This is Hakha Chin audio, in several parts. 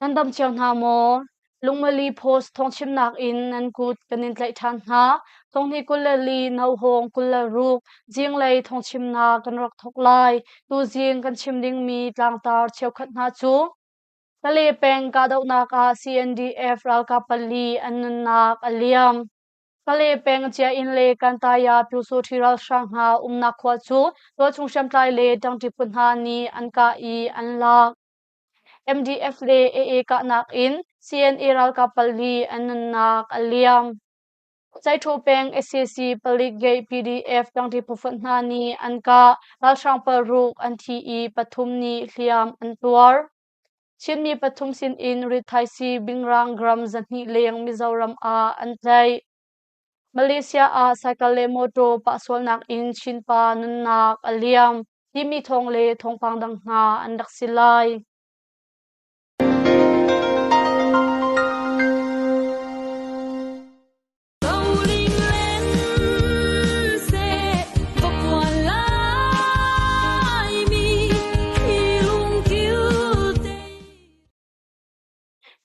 Nan dam cio hna maw? Lungmali Post thawngchimnak in nan kut kan in tlaih ṭhan hna. Thonghni 24 Nauhawng 26 zinglei thawngchimnak kan rak thawk lai. Tuzing kan chim dingmi tlangtar cheukhat hna cu Pale peng kahdohnak ah CNDF ralkap pali an nunnak a liam. Pale peng Ciainn le Kantaya Pyusawṭhi ralhrang hna umnak khua cu tualchung hriamtlai le ṭangṭi phu hna nih an kah i an lak. MDF le AA kahnak in CNA ralkap pali an nunnak a liam. Caiṭhu peng sac palik gate PDF ṭangṭi phufonh hna nih an kah. Ralhrang paruk an thi i pathum nih hliam an tuar. Chinmi pathum sinin rithaisii bingrang gram 200 leng Mizoram ah an tlaih. Malaysia ah cycle le mawṭaw pahsualnak in Chinpa nunnak a liam timi thawng le thawngpang dang hna an rak si lai.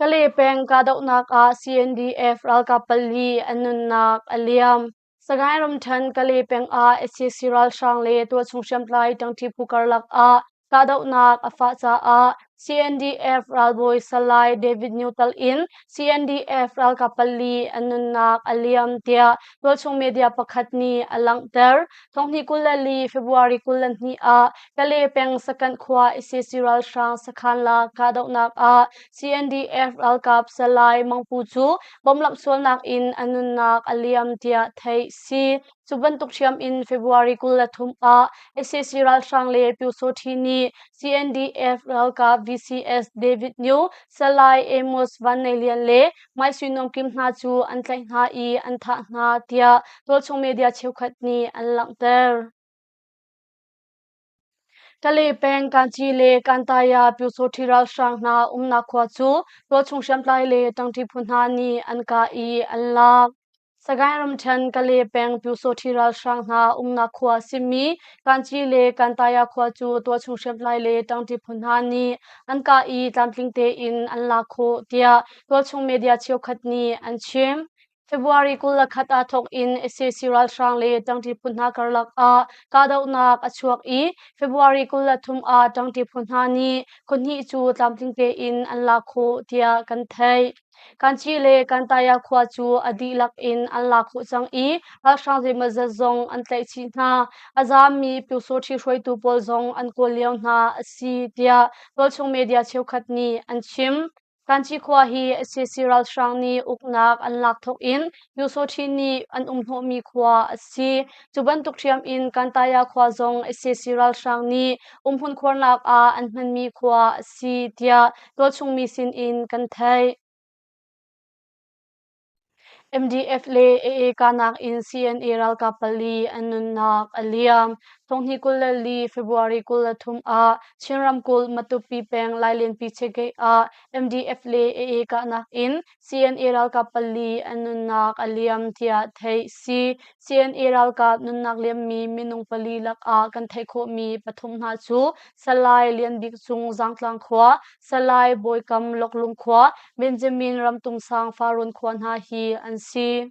Kale peng kahdohnak ah CNDF ralkap pali an nunnak a liam. Sagaing ramṭhen Kale peng ah sac ralhrang le tualchung hriamtlai ṭangṭi phu karlak ah kahdohnak a fah caah CNDF ralbawi Salai David Nyu tal in CNDF ralkap pali an nunnak a liam tiah tualchung media pakhat nih a langhter. Thonghnih 24 February 22 ah Kale peng Sakanh khua sac ralhrang sakhan la kahdohnak ah CNDF ralkap Salai Mang Pu cu bomb sualnak in a nunnak a liam tiah theih si. Cu bantuk ṭhiam in February 23 ah sac ralhrang le Pyusawṭhi nih CNDF ralkap VCS David Nyu, Salai Amos Van Nei Lian le Mai Sui Nuam Kim hna cu an tlaih hna i an thah hna tiah tualchung media cheukhat nih an langhter. Kale peng Kanci le Kantaya Pyusawṭhi ralhrang hna umnak khua cu tualchung hriamtlai le ṭangṭi phu hna nih an kah i an lak. Sagaing ramṭhen Kale peng Pyusawṭhi ralhrang hna umnak khua a simi Kanci le Kantaya khua cu tualchung hriamtlai le ṭangṭi phu hna nih an kah i tlamtling tein an lak khawh tiah tualchung media cheukhat nih an chim. February 21 ah thawk in sac ralhrang le ṭangṭi phu hna karlak ah kahdohnak a chuak i February 23 ah ṭangṭi phu hna nih khuahnih cu tlamtling tein an lak khawh tiah kan theih. Kanci le Kantaya khua cu a dihlak in an lak khawh cang i ralhrang zeimawzat zong an tlaih chih hna. A zaammi Pyusawṭhi hruaitu pawl zong an kawl lio hna a si tiah tualchung media cheukhat nih an chim. Kanci khua hi sac ralhrang nih uknak an lak thawk in Pyusawṭhi nih an um hnawhmi khua a si. Cu bantuk ṭhiam in Kantaya khua zong sac ralhrang nih umhmun khuarnak ah an hmanmi khua a si tiah tualchungmi sinin kan theih. MDF le AA kahnak in CNA ralkap pali an nunnak a liam. Thonghnih 24 February 23 ah Chin ramkulh Matupi peng Lailenpi Chekgate ah MDF le AA kahnak in CNA ralkap pali an nunnak a liam tiah theih si. CNA ralkap nunnak liammi minung pali lakah kan theih khawhmi pathum hna cu Salai Lian Bik Cung Zangtlang khua, Salai Bawikam Loklung khua, Benjamin Ramtung sang Farun khua hna hi an si.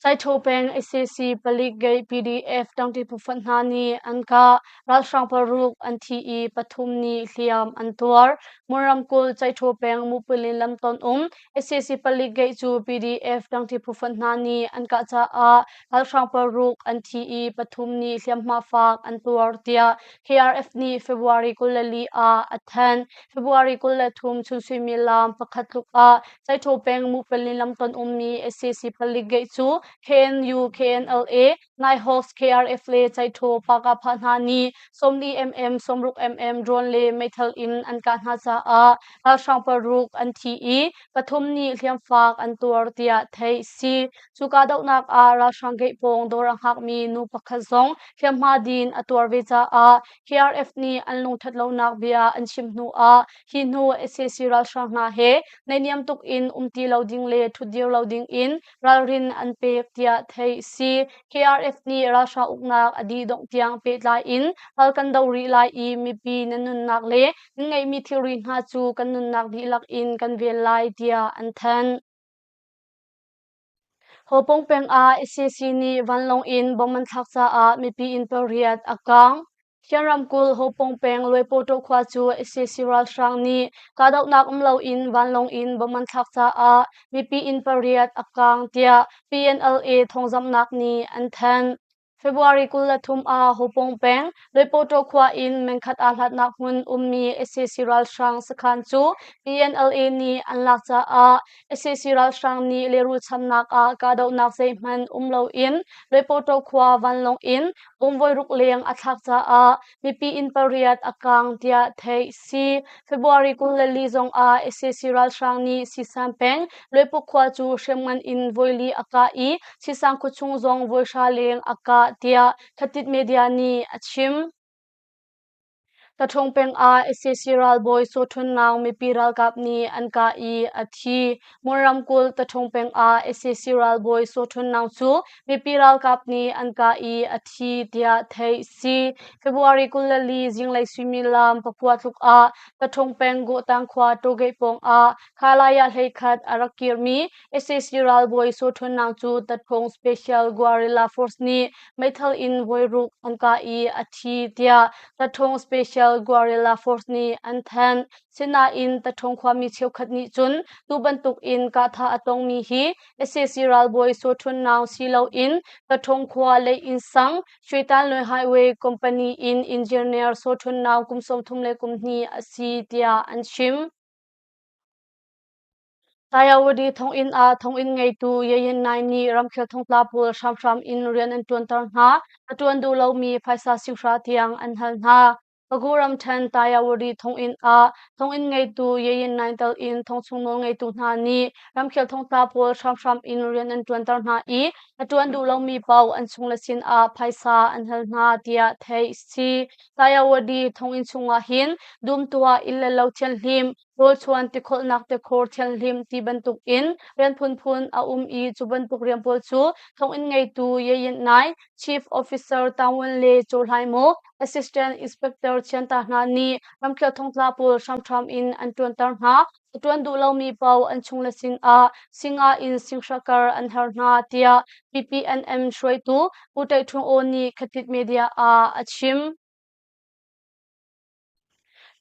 Caiṭho peng sac palik gate PDF ṭangṭi phufonh hna nih an kah. Ralhrang paruk an thi i pathum nih hliam an tuar. Mon ramkulh Caiṭho peng Mupilin lamton um sac palik gate cu PDF ṭangṭi phufonh hna nih an kah caah ralhrang paruk an thi i pathum nih hliamhma fak an tuar tiah KRF nih February 24 ah a thanh. February 23 chun suimilam pakhat tluk ah Caiṭho peng Mupelin lamton ummi sac palik gate cu KNU, KNLA, Nighthawks, KRF le Caiṭho Pakapha hna nih 40 mm, 60 mm drone le meithal in an kah hna caah ralhrang paruk an thi i pathum nih hliamfak an tuar tiah theih si. Cu kahdohnak ah ralhrang gate pawng dawr a hngakmi nu pakhat zong hliamhma din a tuar ve caah KRF nih an lungṭhat lonak bia an chim hnu ah hi hnu sac ralhrang hna he naihniam tuk in um ti lo ding le ṭhutdir lo ding in ralrin an pek tiah theih si. KRF PDF nih ralhrang uknak a dih dongh tiang pehtlai in ral kan do rih lai i mipi nan nunnak le nan ngeihmi thilri hna cu kan nunnak dihlak in kan ven lai tiah an thanh. Hopong peng ah sac nih vanlawng in bomb an thlak caah mipi inn pariat a kang. Chin ramkulh Hopong peng Luaipaw khua cu sac ralhrang nih kahdohnak um loin vanlawng in bomb an thlak caah mipi inn pariat a kang tiah PNLA thawngzamhnak nih an thanh. February 23 ah Hopong peng Luaipaw khua in mengkhat aa hlatnak hmun ummi sac ralhrang sakhan cu PNLA nih an lak caah sac ralhrang nih lehrul chamnak ah kahdohnak zeihmanh um loin Luaipaw khua vanlawng in bomb voiruk leng a thlak caah mipi inn pariat a kang tiah theih si. February 24 zong ah sac ralhrang nih Sisan peng Luaipuk khua cu hriamngan in voili a kah i Sisang khuachung zong voihra leng a kah tiah Khatit Media nih a chim. Taṭhung peng ah sac ralbawi Saw Htun Naung mipi ralkap nih an kah i a thi. Mon ramkulh Taṭhung peng ah sac ralbawi Saw Htun Naung cu mipi ralkap nih an kah i a thi tiah theih si. February 24 zinglei suimilam pakua tluk ah Taṭhung peng Gawhtang khua Tawgate pawng ah Khalaya 11 a rak kirmi sac ralbawi Saw Htun Naung cu Taṭhung Special Guerrilla Force nih meithal in voiruk an kah i a thi tiah Taṭhung Special Guerrilla Force nih an thanh. Sinain Taṭhung khuami cheukhat nih cun tu bantuk in kahthah a tongmi hi sac ralbawi Saw Htun Naung si loin Taṭhung khua lei inn sang Shwetanloi Highway Company in engineer Saw Htun Naung kum 32 a si tiah an chim. Tayawadi thonginn ah thonginn ngeitu Yeyin Nai nih ramkhel thongtla pawl hramhram in rian an ṭuanter hna. A ṭuan duh lomi phaisa singhra tiang an hal hna. Pagu ramṭhen Tayawadi thonginn ah thonginn ngeitu Yeyin Nai tal in thongchung nawlngeitu hna nih ramkhel thongtla pawl hramhram in rian an ṭuanter hna i a ṭuan duh lomi paoh an chungle sinah phaisa an hal hna tiah theih a si. Tayawadi thonginn chungah hin dum tuah inn le lo thianhlim rawlchuan tikholhnak tikhor thianhlim ti bantuk in rian phunphun a um i cu bantuk rian pawl cu thonginn ngeitu Yeyin Nai, Chief Officer Tangwin le Chaw Hlai Maw, Assistant Inspector Chianta hna nih ramkhel thongtla pawl hramhram in an ṭuanter hna. A ṭuan duh lomi paoh an chungle sinah singa in singhra kar an har hna tiah PPNM hruaitu Pu Ṭaih Ṭhung Aw nih Khatit Media ah a chim.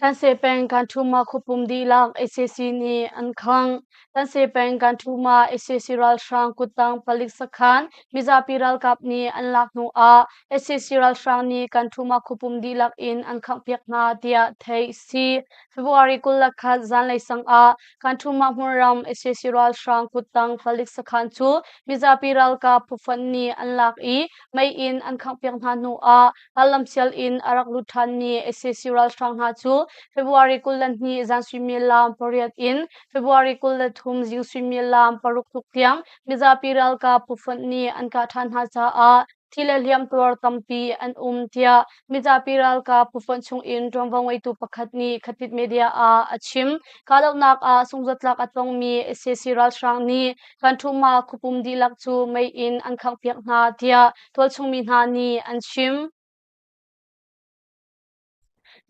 Tanse peng Kanṭhuma khuapum dihlak sac nih an khangh. Tanse peng Kanṭhuma sac ralhrang kuttang palik sakhan mizapi ralkap nih an lak hnu ah sac ralhrang nih Kanṭhuma khuapum dihlak in an khanghpiak hna tiah theih a si. February 21 zanlei sang ah Kanṭhuma hmunram sac ralhrang kuttang palik sakhan cu mizapi ralkap phufonh nih an lak i mei in an khanghpiak hna hnu ah Rallamsial in a rak lut ṭhanmi sac ralhrang hna cu February 22 zan suimilam pariat in February 23 zing suimilam paruk tluk tiang mizapi ralkap phufonh nih an kah ṭhan hna caah thi le hliamtuar tampi an um tiah mizapi ralkap phufonh chungin ṭuanvo ngeitu pakhat nih Khatit Media ah a chim. Kahdohnak ah sungzatlak a tongmi sac ralhrang nih Kanṭhuma khuapum dihlak cu mei in an khanghpiak hna tiah tualchungmi hna nih an chim.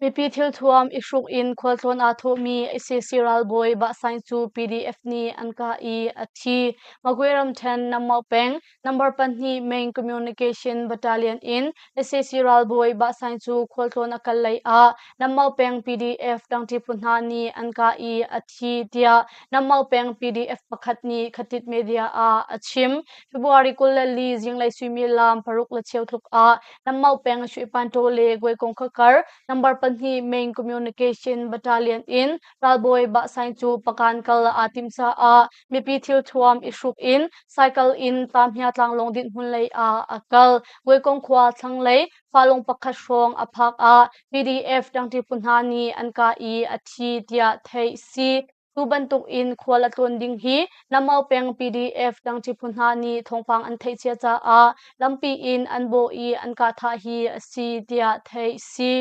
Mipi thilthuam i hruk in khualtlawn aa thawhmi sac ralbawi Bahsaing cu PDF nih an kah i a thi. Magwe ramṭhen Nammaw peng number pahnih Main Communication Battalion in sac ralbawi Bahsaing cu khualtlawn a kal lei ah Nammaw peng PDF ṭangṭi phu hna nih an kah i a thi tiah Nammaw peng PDF pakhat nih Khatit Media ah a chim. February 24 zinglei suimilam paruk le cheu tluk ah Nammau peng Shuipanṭaw le Guaikong khuakar number pahnih Main Communication Battalion in ralbawi Bahsaing cu pakan kal aa tim caah mipi thilthuam i hruk in cycle in Tamhia tlanglawng dinhhmun lei ah a kal. Guaikong khua thlanglei falung pakhat hrawng a phak ah PDF ṭangṭi phu hna nih an kah i a thi tiah theih si. Tu bantuk in khual a tlawn ding hi Lamau peng PDF ṭangṭi phu hna nih thawngpang an theih cia caah lampi in an bawh i an kahthah hi a si tiah theih si.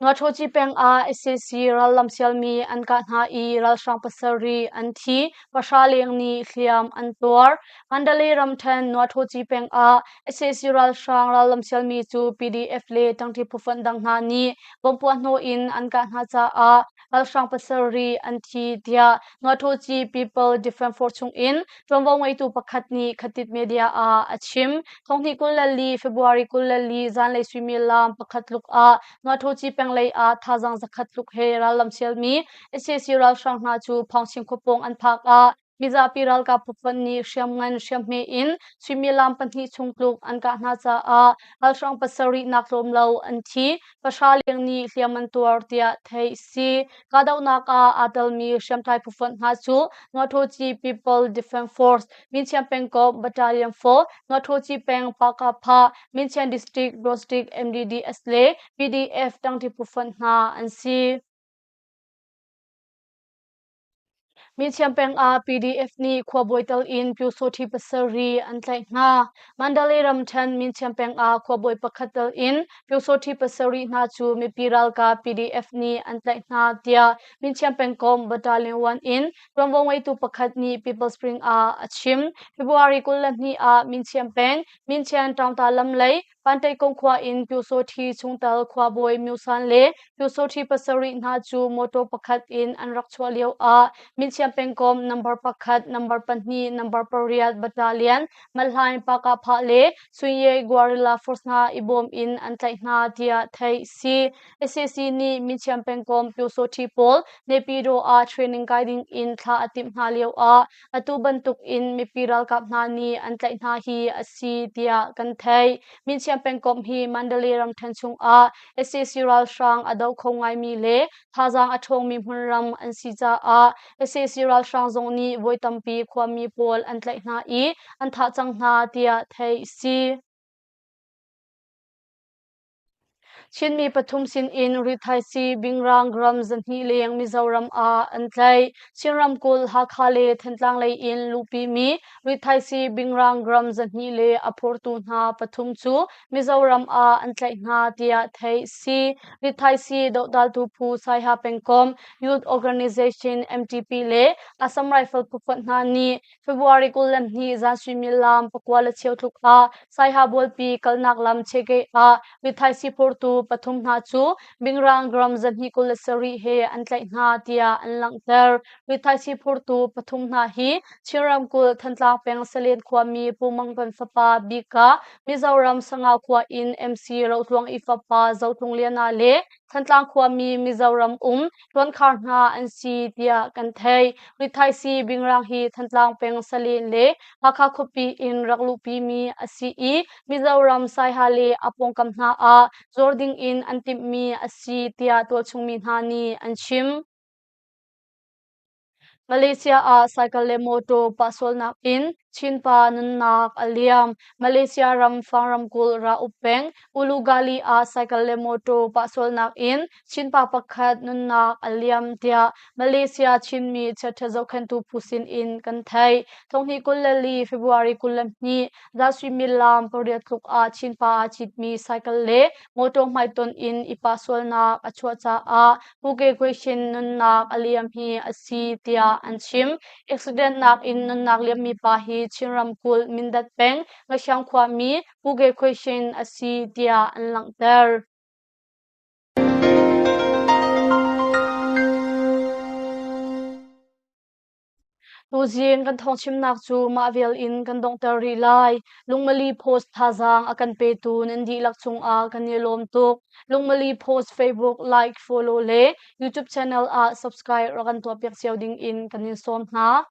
Ngaṭhawci peng ah sac rallam sialmi an kah hna i ralhrang pasarih an thi, pahra leng nih hliam an tuar. Mandalay ramṭhen Nuaṭhawci peng ah sac ralhrang rallam sialmi cu PDF le ṭangṭi phufonh dang hna nih bomb puahhnawh in an kah hna caah ralhrang pasarih an thi tiah Nuaṭhawci People Defense Force chungin ṭuanvo ngeitu pakhat nih Khatit Media ah a chim. Thonghnih 24 February 24 zanlei suimilam pakhat tluk ah Nuaṭhawci peng lei ah thazaang zakhat tluk he rallam sialmi sac ralhrang hna cu Phawngchin khuapawng an phak ah mizapi ralkap phufonh nih hriamngan hriamhme in suimilam pahnih chung tluk an kah hna caah ralhrang pasarih nak tlawm lo an thi. Pahra leng nih hliam an tuar tiah theih si. Kahdohnak ah aa telmi hriamtlai phufonh hna cu Nuaṭhawci People Defense Force, Minchiam pengkomh Battalion 4, Nuaṭhawci peng Pakapha, Minchian District District MDDS le PDF ṭangṭi phufonh hna an si. Minchiam peng ah PDF nih khuabawi tel in Pyusawthi pasarih an tlaih hna. Mandalay ramṭhen Minchiam peng ah khuabawi pakhat tel in Pyusawthi pasarih hna cu mipi ralkap PDF nih an tlaih hna tiah Minchiam pengkomh Battalion 1 in ṭuanvo ngeitu pakhat nih People Spring ah a chim. February 22 ah Minchiam peng Minchian Taungta lam lei Pantaikung khua in Pyusawthi chungtel khuabawi Myusan le Pyusawthi pasarih hna cu motor pakhat in an rak chuah lio ah Minchiam pengkomh number pakhat, number pahnih, number pariat battalion Malhlain Pakahphah le Sunye Guerrilla Force hna i bawm in an tlaih hna tiah theih si. Sac nih Minchiam pengkomh Pyusawthi pawl Naypyidaw ah training kai ding in thlah a timh hna lio ah Atu bantuk in mipi ralkap hna nih an tlaih hna hi a si tiah kan theih. Minchiam pengkomh hi Mandalay ramṭhen chungah sac ralhrang a doh kho ngaimi le thazaang a ṭhawngmi hmunram an si caah sac ralhrang zong nih voi tampi khuami pawl an tlaih hna i an thah cang hna tiah theih a si. Chinmi pathum sinin rithaisii bingrang gram zahnih leng Mizoram ah an tlaih. Chin ramkulh Hakha le Thantlang lei in luhpimi rithaisii bingrang gram zahnih le a phurtu hna pathum cu Mizoram ah an tlaih hna tiah theih si. Rithaisii dohdaltu phu Saiha pengkomh Youth Organization MTP le Assam Rifle phufonh hna nih February 22 zan suimilam pakua le cheu tluk ah Saiha Bualpi kalnak lam Chegeh ah rithaisii phurtu pathum hna cu bingrang gram 227 he an tlaih hna tiah an langhter. Rithaisii phurtu pathum hna hi Chin ramkulh Thantlang peng Salen khuami Pu Mang Ton fapa Bika, Mizoram Sangau khua in MC Rotluang i fapa Zotlung Liana le Thantlang khuami Mizoram um Tuankhar hna an si tiah kan theih. Rithaisii bingrang hi Thantlang peng Salen le Hakha khuapi in rak luhpimi a si i Mizoram Saiha le a pawngkam hna ah zuar ding in an timhmi a si tiah tualchungmi hna nih an chim. Malaysia ah cycle le motor pahsualnak in Chinpa nunnak a liam. Malaysia ram Fang ramkulh Ra-up peng Ulugali ah cycle le motor pahsualnak in Chinpa pakhat nunnak a liam tiah Malaysia Chinmi chiaṭha zohkhenhtu phu sin in kan theih. Thonghnih 24 February 22 za suimilam pariat tluk ah Chinpa aa citmi cycle le motor hmaitonh in i pahsualnak a chuah caah Puke Question nunnak a liam hi a si tiah an chim. Accident nak in nunnak liammi pa hi Chin ramkulh Mindat peng Ngaxiang khuami Puke Question a si tiah an langhter. Tuzing kan thawngchimnak cu mah vial in kan donghter rih lai. Lungmali Post thazaang a kan petu nan dihlak cungah kan i lawm tuk. Lungmali Post Facebook like, follow le YouTube channel ah subscribe rak kan tuahpiak cio ding in kan in sawm hna.